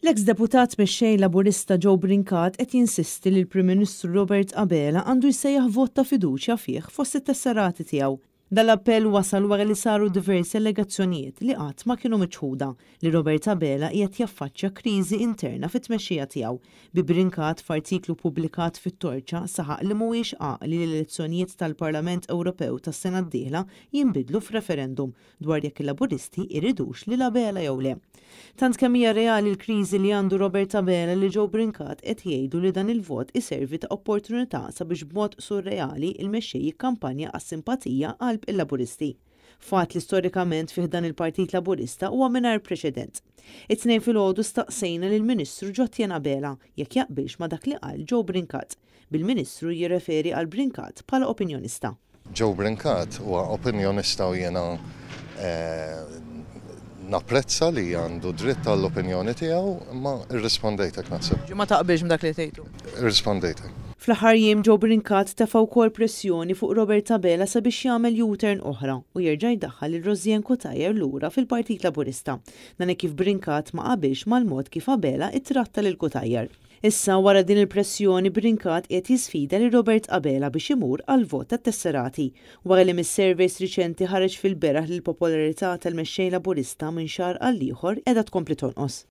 L-eks Deputat Mexxej Laburista Joe Brincat qed jinsisti li l-Prim Ministru Robert Abela għandu jsejjaħ vot ta' fiduċja fih fost it-tesserati tiegħu. Dan l-appell wasal wara li saru diversi allegazzjonijiet li qatt ma kienu miċħuda li Robert Abela qiegħed jaffaċċja kriżi interna fit-tmexxija tiegħu, bi Brincat f'artiklu ppubblikat fit-Torċa saħaq li mhuwiex għaqli li l-elezzjonijiet tal-Parlament Ewropew tas-sena d-dieħla jinbidlu f'referendum dwar jekk il-Laburisti jridux lil Abela jew le. Tant kemm hija reali l-kriżi li għandu Robert Abela li Joe Brincat qed jgħidu li dan il-vot iservi ta' opportunità sabiex b'mod surreali l-mexxej jikkampanja għas-simpatija qalb il-Laburisti. Fatt li storikament fi ħdan il-Partit Laburista huwa mingħajr preċedent. It-Tnejn filgħodu staqsejna lill-Ministru Jotjen Abela jekk jaqbilx ma' dak li qal Joe Brincat, bil-Ministru jirreferi għal Brincat bħala opinjonista. Joe Brincat huwa opinjonista u jiena napprezza li għandu dritt għall-opinjoni tiegħu imma rrispondejtek naħseb. Ma taqbilx ma' dak li tgħidu? Irrispondejtek. Fl-aħħar jiem Joe Brincat tefa' wkoll pressjoni fuq Robert Abela sabiex jagħmel U-turn oħra u jerġa' jdaħħal lil Rosianne Cutajar lura fil-Partit Laburista. Dan hekk kif Brincat ma qabilx mal-mod kif Abela ittratta lil Cutajar. Issa, wara din il-pressjoni, Brincat qiegħed jisfida lil Robert Abela biex imur għall-vot tat-tesserati, wara li mis-surveys riċenti ħareġ fil-beraħ li l-popolarità tal-Mexxej Laburista minn xahar għall-ieħor qiegħda tkompli tonqos.